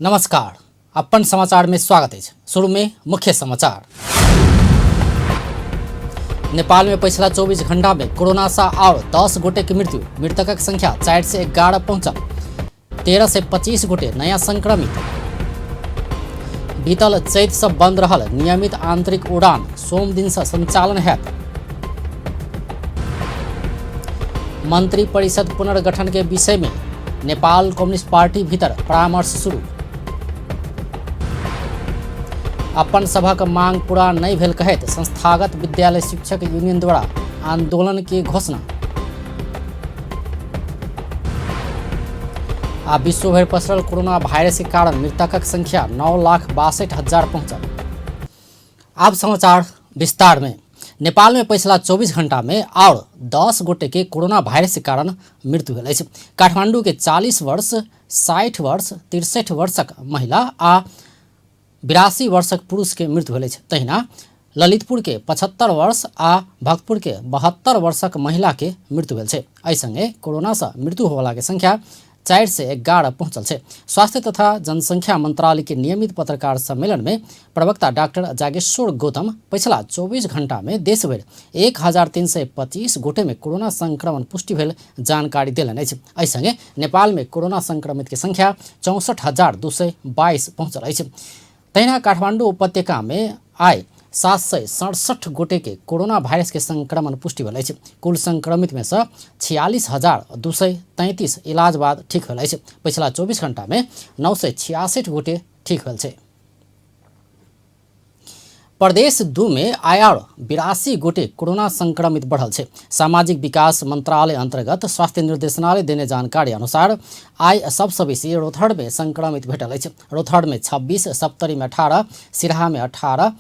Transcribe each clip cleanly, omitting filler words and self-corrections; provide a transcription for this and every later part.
नमस्कार, अपन समाचार में स्वागत अछि। शुरू में मुख्य समाचार। नेपाल में पिछला 24 घंटा में कोरोना से और 10 गोटे की मृत्यु, मृतकक संख्या 411 पहुंचल, 1325 गोटे नया संक्रमित। बीतल चैत से बंद रहल नियमित आंतरिक उड़ान सोम दिन से संचालन हैत। मंत्री परिषद पुनर्गठन के विषय में नेपाल कम्युनिस्ट पार्टी भीतर परामर्श शुरू। अपन सभक मांग पूरा नहीं भेल कहैत संस्थागत विद्यालय शिक्षक यूनियन द्वारा आंदोलन के घोषणा। आ विश्व भरि पसरल कोरोना वायरस के कारण मृतकक संख्या 9,62,000 पहुंचल। आब समाचार विस्तार में। नेपाल में पिछला 24 घंटा में और 10 गोटे के कोरोना वायरस के कारण मृत्यु भेल अछि। काठमांडू के 40 वर्ष, 60 वर्ष, 63 वर्षक महिला आ 82 वर्षक पुरुष के मृत्यु भेल अछि। तहिना ललितपुर के 75 वर्ष आ भक्तपुर के 72 वर्षक महिला के मृत्यु भेल छै। एहि संगे कोरोना से मृत्यु होवला के संख्या 411 पहुंचल छै। स्वास्थ्य तथा जनसंख्या मंत्रालय के नियमित पत्रकार सम्मेलन में प्रवक्ता डॉक्टर जागेश्वर गौतम पिछला 24 घंटा में देश भरि 1325 गोटे में कोरोना संक्रमण पुष्टि भेल जानकारी देलनि अछि। एहि संगे नेपाल में कोरोना संक्रमित के संख्या 64,222 पहुंचल अछि। तहिना काठमांडू उपत्यका में आइ 767 गोटे के कोरोना वायरस के संक्रमण पुष्टि भेल अछि। कुल संक्रमित में से 46,233 इलाज बाद ठीक भेल अछि। पिछला 24 घंटा में 966 गोटे ठीक भेल छै। प्रदेश 2 में आइ 82 गोटे कोरोना संक्रमित बढ़ल छै। सामाजिक विकास मंत्रालय अंतर्गत स्वास्थ्य निर्देशनालय देने जानकारी अनुसार आइ सबसँ बेसी रोथड़ में संक्रमित भेटल अछि। रोथड़ में 26, सप्तरी में 18, सिरहा में 18,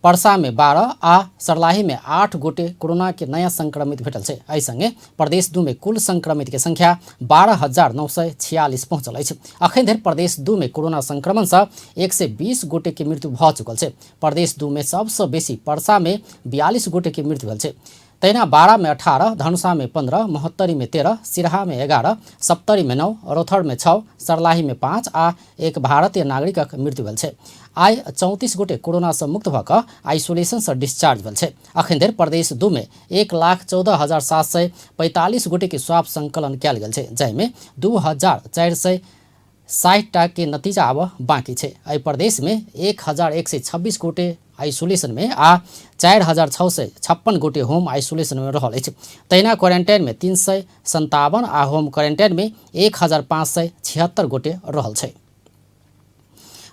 परसा में 12 आ सर्लाही में 8 गोटे कोरोना के नया संक्रमित भेटल छै। एहि संगे प्रदेश 2 में कुल संक्रमित के संख्या 12,946 पहुंचल अछि। अखन धरि प्रदेश 2 में कोरोना संक्रमण से 120 गोटे के मृत्यु भऽ चुकल छै। प्रदेश 2 में सबसँ बेसी परसा में 42 गोटे के मृत्यु भेल छै। तहिना 12 में 18, धनुषा में 15, महोत्तरी में 13, सिरहा में 11, सप्तरी में 9, रोथड़ में 6, सर्लाही में 5 आ एक भारतीय नागरिकक मृत्यु भेल छै। आइ 34 गोटे कोरोना से मुक्त भऽ कऽ आइसोलेशन से डिस्चार्ज भेल छै। अखन धरि प्रदेश 2 में 1,14,745 गोटे के स्वाब संकलन कयल गेल छै, जाहिमे 2,460 टा के नतीजा आब बाकी छै। एहि प्रदेश में 1,126 गोटे आइसोलेशन में आ 4,656 गोटे होम आइसोलेशन में रहल अछि। तहिना क्वारेंटाइन में 357 आ होम क्वारेंटाइन में 1,576 गोटे रहल छै।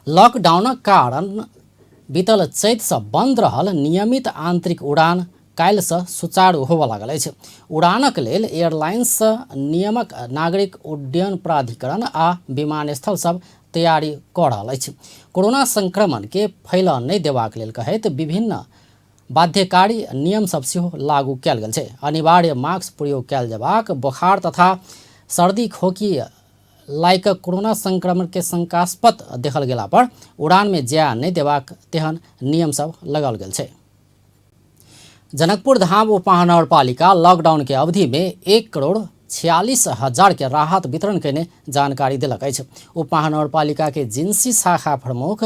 लॉकडाउनक कारण बीतल चैत से बंद रहल नियमित आंतरिक उड़ान काल्हि से सुचारू होबय लागल अछि। उड़ानक लेल एयरलाइंस नियमक नागरिक उड्डयन प्राधिकरण आ विमानस्थल सब तैयारी कऽ रहल अछि। कोरोना संक्रमण के फैलऽ नहि देबाक लेल कहैत विभिन्न बाध्यकारी नियम सब सेहो लागू कयल गेल छै। अनिवार्य मास्क प्रयोग कयल जेबाक, बोखार तथा सर्दी खोकी लाइक कोरोना संक्रमण के शंकास्पद देखल गेला पर उड़ान में जाय नहि देबाक तेहन नियम सब लगाओल गेल छै। जनकपुर धाम उपमहानगरपालिका लॉकडाउन के अवधि में 1,46,000 के राहत वितरण केने जानकारी देलक अछि। उपमहानगरपालिका के जिंसी शाखा प्रमुख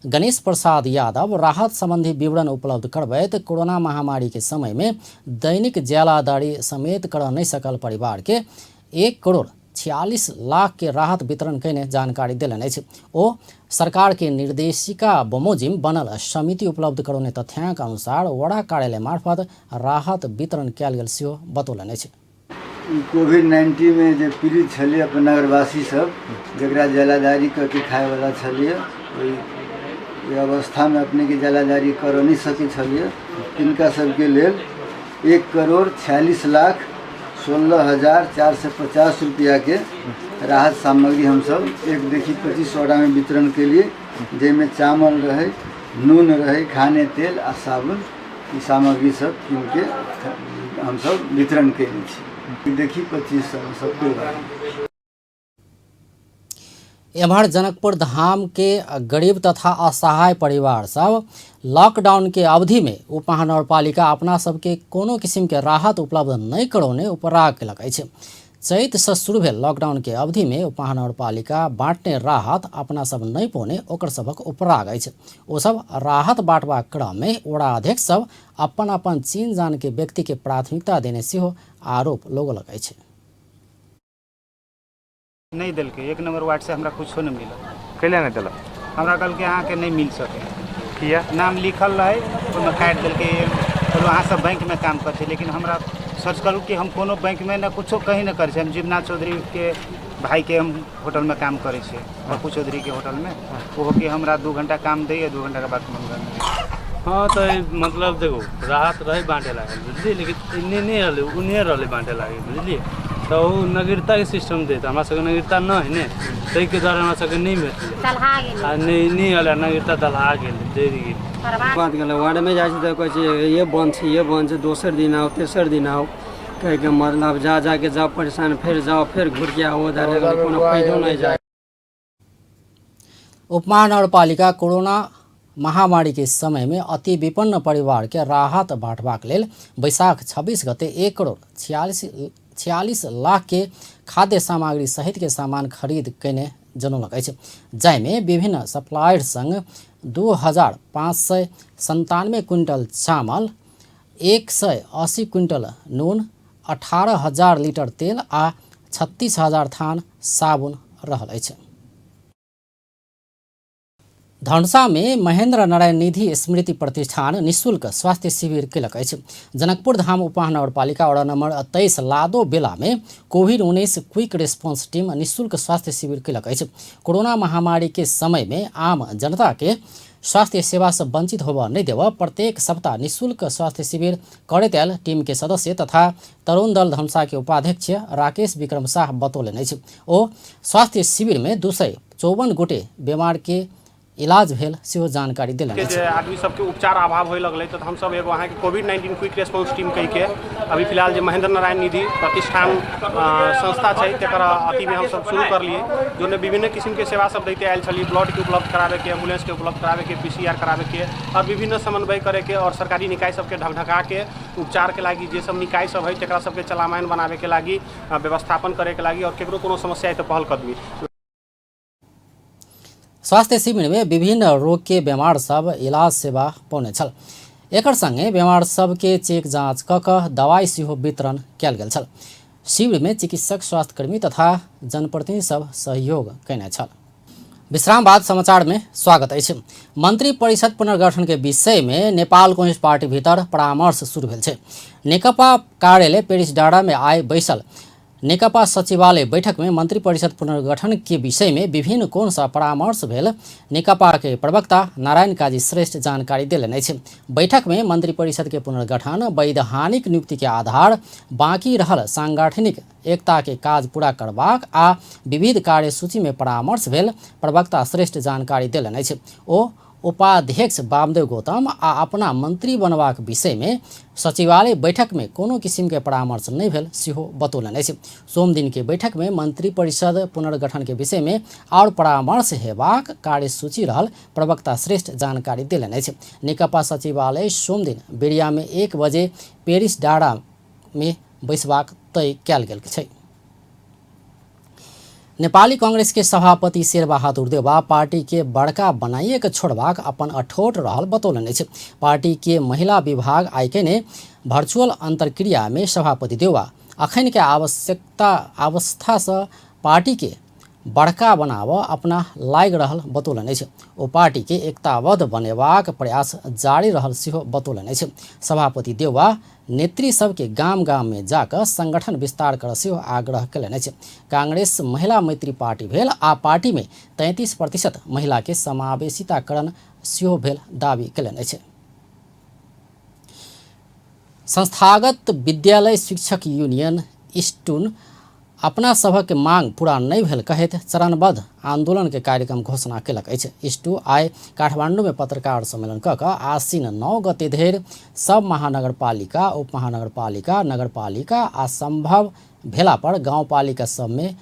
गणेश प्रसाद यादव राहत संबंधी विवरण उपलब्ध करबैत कोरोना महामारी के समय में दैनिक ज्यालादारी समेत कर नहीं सकल परिवार के 1,46,00,000 के राहत वितरण केने जानकारी देलनि अछि। ओ सरकार के निर्देशिका बमोजिम बनल समिति उपलब्ध करौने तथ्यांक अनुसार वडा कार्यालय मार्फत राहत वितरण कयल गेल सेहो बतौलनि अछि। ई कोविड-19 मे जे पीड़ित छलियै अपन नगरवासी सब, जकरा जलाधारी कऽ के खायवला छलियै, ओहि अवस्थामे अपनेके जलाधारी करऽ नहि सकै छलियै, तिनका सबके लेल 1,46,16,450 रुपैआके राहत सामग्री हमसब 1 देखि 25 वडामे वितरण केलियै, जाहिमे चावल रहै, नून रहै, खाने तेल आ साबुन, ई सामग्री सब कीनके हमसब वितरण केने छी। 1 देखि 25 सबके। एम्हर जनकपुर धाम के गरीब तथा असहाय परिवार सब लॉकडाउन के अवधि में उपमहानगरपालिका अपना सबके कोनो किसिम के राहत उपलब्ध नहीं करौने उपराग केलक अछि। चैतसँ शुरू भेल लॉकडाउनके अवधिमे उपमहानगरपालिका बाँटने राहत अपना सब नहि पौने ओकर सभक उपराग अछि। ओ सब राहत बाँटबाक क्रममे वडा अध्यक्ष सब अपन अपन चीन जानके व्यक्तिके प्राथमिकता देने सेहो आरोप लगौलक अछि। नहि देलकै, 1 नंबर वार्ड से हमरा कुछो नहि मिलल। कैला नहि देलक? हमरा कहलकै अहाँके नहि मिल सकै। किया? नाम लिखल रहै ओहिमे काटि देलकै। कहलहुँ अहाँ सब बैंकमे काम करै छी, लेकिन हमरा सर्च करू कि हम कोनो बैंकमे ने कुछो कहीं नहि करै छी। हम जीवनाथ चौधरीके भाइके हम होटलमे काम करै छियै, पप्पू चौधरीके होटलमे। ओहो के हमरा 2 घंटा काम दैए, 2 घंटाके बाद हमरा। हाँ तऽ मतलब देखो राहत रहै बाँटे लागल बुझलियै, लेकिन एन्ने नहि रहलै, ओन्ने रहलै बाँटे लागल बुझलियै। तऽ ओ नगरताके सिस्टम दैत, हमरा सबके नगरता नहि हइ ने, ताहिके दुआरे हमरा सबके नहि भेटलै आ नहि एलै नगरता, दलहा गेलै, जरि गेलै। बात गेलै वार्डमे जाइ छै तऽ कहै छै ये बन्द छै, ये बन्द छै, दोसर दिन आउ, तेसर दिन आउ कहिके मतलब जा जाके जाउ परेशान, फेर जाउ, फेर घुरिके आउ, कोनो फायदो नहि जाइ। उपमहानगरपालिका कोरोना महामारी के समय में अति विपन्न परिवार के राहत बांटबाक लेल बैसाख 26 गते 1 करोड़ 46 लाख के खाद्य सामग्री सहित के सामान खरीद कयने जनौलक अछि, जाहिमे विभिन्न सप्लायर संग 2597 क्विंटल चामल, 180 क्विंटल नून, 18,000 लीटर तेल आ 36,000 थान साबुन रहल अछि। धनुषा में महेंद्र नारायण निधि स्मृति प्रतिष्ठान निःशुल्क स्वास्थ्य शिविर केलक अछि। जनकपुर धाम उपमहानगरपालिका वार्ड नंबर 23 लादो बेला में कोविड-19 क्विक रिस्पॉन्स टीम निःशुल्क स्वास्थ्य शिविर केलक अछि। कोरोना महामारी के समय में आम जनता के स्वास्थ्य सेवा से वंचित होबऽ नहि देबऽ प्रत्येक सप्ताह निःशुल्क स्वास्थ्य शिविर करैत आयल टीम के सदस्य तथा तरुण दल धनुषा के उपाध्यक्ष राकेश विक्रम शाह बतौलनि अछि। ओ स्वास्थ्य शिविर में 254 गोटे बीमार के इलाज भेल सेहो जानकारी देलनि अछि। आदमी सबके उपचार अभाव होय लगलै तऽ हमसब एगो अहाँके कोविड-19 क्विक रेस्पॉन्स टीम कहिके अभी फिलहाल जे महेंद्र नारायण निधि प्रतिष्ठान संस्था छै तकर अथीमे हमसब शुरू करलियै, जोन विभिन्न किसिमके सेवा सब दैते आयल छलियै, ब्लडके उपलब्ध कराबैके, एम्बुलेंसके उपलब्ध कराबैके, PCR कराबैके और विभिन्न समन्वय करैके और सरकारी निकाय सबके ढकढकाके उपचारके लागि जे सब निकाय सब है तकरा सबके चलामायन बनाबैके लागि, व्यवस्थापन करैके लागि और केकरो कोनो समस्या है तऽ पहल कदमी। स्वास्थ्य शिविर में विभिन्न रोग के बीमार सब इलाज सेवा पौने छल। एकर संगे बीमार सब के चेक जांच क क दवाई सेहो वितरण कयल गेल छल। शिविर में चिकित्सक, स्वास्थ्यकर्मी तथा जनप्रतिनिधि सब सहयोग कयने छल। विश्राम बाद समाचार में स्वागत अछि। मंत्री परिषद पुनर्गठन के विषय में नेपाल कम्युनिस्ट पार्टी भीतर परामर्श शुरू भेल छै। नेकपा कार्यालय पेरिस डाँडा में आइ बैसल नेकपा सचिवालय बैठक में मंत्री परिषद पुनर्गठन के विषय में विभिन्न कोण से परामर्श भेल नेकपा के प्रवक्ता नारायण काजी श्रेष्ठ जानकारी देलनि अछि। बैठक में मंत्री परिषद के पुनर्गठन, वैधानिक नियुक्ति के आधार, बाकी रहल सांगठनिक एकता के काज पूरा करबाक आ विविध कार्यसूची में परामर्श भेल प्रवक्ता श्रेष्ठ जानकारी देलनि अछि। ओ उपाध्यक्ष वामदेव गौतम आ अपना मंत्री बनबाक विषय में सचिवालय बैठक में कोनो किसिम के परामर्श नहि भेल सेहो बतौलनि अछि। सोमदिन के बैठक में मंत्री परिषद पुनर्गठन के विषय में आओर परामर्श हेबाक कार्यसूची रहल प्रवक्ता श्रेष्ठ जानकारी देलनि अछि। नेकपा सचिवालय सोमदिन बेरिया में 1 बजे पेरिस डाँडा में बैसबाक तय कयल गेल छै। नेपाली कांग्रेस के सभापति शेरबहादुर देउवा पार्टी के बड़का बनाइए के छोड़बाक अपन अठोट रहल बतौलनि अछि। पार्टी के महिला विभाग आइ केने वर्चुअल अंतर्क्रिया में सभापति देउवा अखन के आवश्यकता अवस्था से पार्टी के बड़का बनाबऽ अपना लागि रहल बतौलनि अछि। ओ पार्टी के एकताबद्ध बनेबाक प्रयास जारी रहल सेहो बतौलनि अछि। सभापति देउवा नेत्री सबके गाम गाम में जाकऽ संगठन विस्तार करऽ सेहो आग्रह कयलनि अछि। कांग्रेस महिला मैत्री पार्टी भेल आ पार्टी में 33% महिला के समावेशिताकरण सेहो भेल दावी कयलनि अछि। संस्थागत विद्यालय शिक्षक यूनियन स्टून अपना सभक मांग पूरा नहि भेल कहैत चरणबद्ध आंदोलन के कार्यक्रम घोषणा केलक अछि। इष्टू आइ काठमांडू में पत्रकार सम्मेलन क कऽ आश्विन 9 गते धरि सब महानगरपालिका, उपमहानगरपालिका, नगरपालिका आ संभव भेला पर गाउँपालिका सब में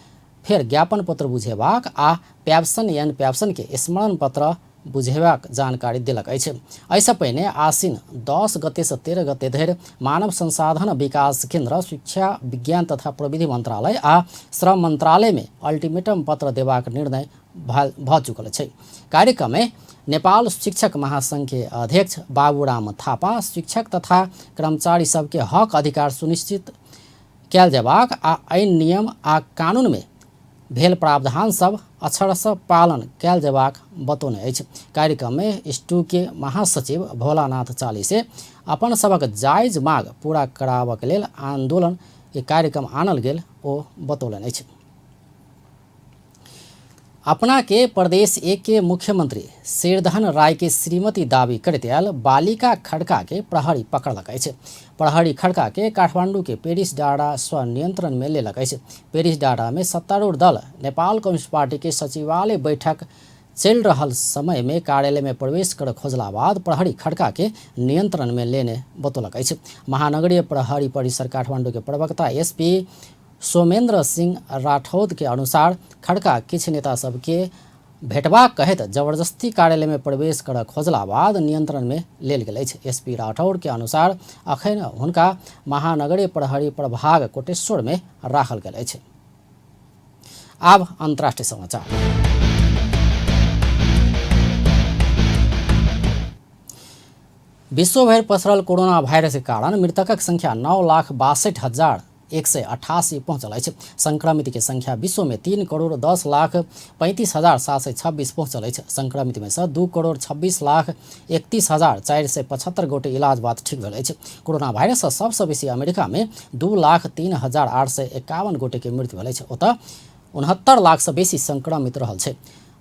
फेर ज्ञापन पत्र बुझेबाक आ प्याप्सन एन प्याप्सन के स्मरण पत्र बुझेबाक जानकारी देलक अछि। एहिसँ पहिने आसिन 10 गते से 13 गते धरि मानव संसाधन विकास केन्द्र, शिक्षा विज्ञान तथा प्रविधि मन्त्रालय आ श्रम मन्त्रालय में अल्टिमेटम पत्र देबाक निर्णय भऽ चुकल छै। कार्यक्रममे नेपाल शिक्षक महासंघ के अध्यक्ष बाबूराम थापा शिक्षक तथा कर्मचारी सबके हक अधिकार सुनिश्चित कयल जेबाक आ ऐन नियम आ कानून में भेल प्रावधान सब अक्षरशः पालन कयल जेबाक बतौने अछि। कार्यक्रममे स्टू के महासचिव भोलानाथ चालिसे अपन सभक जायज माग पूरा कराबक लेल आंदोलन के कार्यक्रम आनल गेल ओ बतौलनि अछि। अपना के प्रदेश 1 के मुख्यमंत्री शेरधन राय के श्रीमती दावी करैत आयल बालिका खड़का के प्रहरी पकड़लक अछि। प्रहरी खड़का के काठमांडू के पेरिस डाँडा स्वनियंत्रण में लेलक अछि। पेरिस डाँडा में सत्तारूढ़ दल नेपाल कम्युनिस्ट पार्टी के सचिवालय बैठक चलि रहल समय में कार्यालय में प्रवेश कर खोजला बाद प्रहरी खड़का के नियंत्रण में लेने बतौलक अछि। महानगरीय प्रहरी परिसर काठमांडू के प्रवक्ता एसपी सोमेंद्र सिंह राठौर के अनुसार खड़का किछु नेता सबके भेटबाक कहैत जबरदस्ती कार्यालय में प्रवेश कर खोजला बाद नियंत्रण में लेल गेल अछि। एसपी राठौर के अनुसार अखन हुनका महानगरीय प्रहरी प्रभाग कोटेश्वर में राखल गेल अछि। आब अंतर्राष्ट्रीय समाचार। विश्वभरि पसरल कोरोना वायरस के कारण मृतकक संख्या 9,62,188 पहुँचल अछि। संक्रमित के संख्या विश्व में 3,10,35,726 पहुँचल अछि। संक्रमित में से 2,26,31,475 गोटे इलाज बाद ठीक भेल अछि। कोरोना वायरस सँ सबसँ बेसी अमेरिका में 2,03,851 गोटे के मृत्यु भेल अछि। ओतऽ 69 लाख सँ बेसी संक्रमित रहल छै।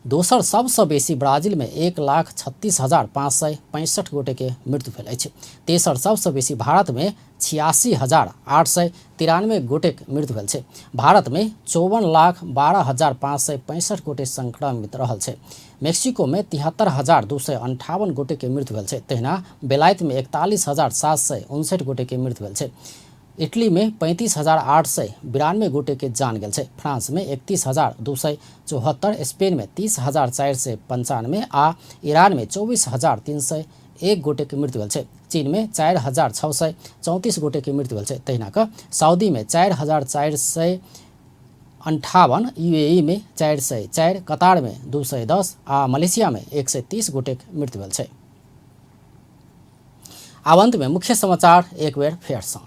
दोसर सबसँ बेसी ब्राजील में 1,36,565 गोटे के मृत्यु भेल अछि। तेसर सबसँ बेसी भारत में 86,893 गोटे के मृत्यु भेल छै। भारत में 54,12,565 गोटे संक्रमित रहल छै। मेक्सिको में 73,258 गोटे के मृत्यु भेल छै। तहिना बेलायत में 41,759 गोटे के मृत्यु भेल छै। इटली में 35,892 गोटे के जान गेल छै। फ्रांस में 31,274, स्पेन में 30,495 आ ईरान में 24,301 गोटे के मृत्यु भेल छै। चीन में 4,634 गोटे के मृत्यु भेल छै। तहिना कऽ सऊदी में 4,458, यूएई में 404, कतार में 210 आ मलेशिया में 130 गोटे के मृत्यु भेल छै। आब अंत में मुख्य समाचार एक बेर फेरसँ।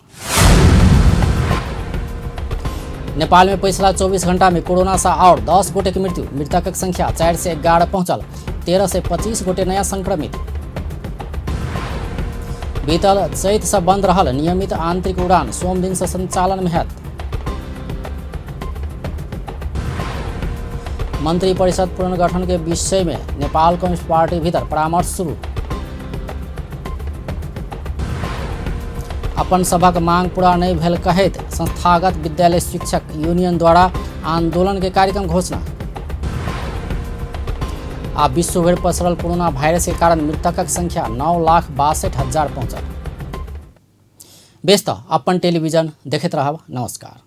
नेपाल में पिछला 24 घंटा में कोरोना से और 10 गोटे के मृत्यु, मृतकक संख्या 411 पहुंचल, 1325 गोटे नया संक्रमित। बीतल चैत से बंद रहल नियमित आंतरिक उड़ान सोम दिन से संचालन में हैत। मंत्री परिषद पुनर्गठन के विषय में नेपाल कम्युनिस्ट पार्टी भीतर परामर्श शुरू। अपन सभक मांग पूरा नहीं भेल कहैत संस्थागत विद्यालय शिक्षक यूनियन द्वारा आंदोलन के कार्यक्रम घोषणा। आ विश्वभरि पसरल कोरोना वायरस के कारण मृतकक संख्या 9,62,000 पहुंचल। बेस त अपन टेलीविजन देखैत रहब। नमस्कार।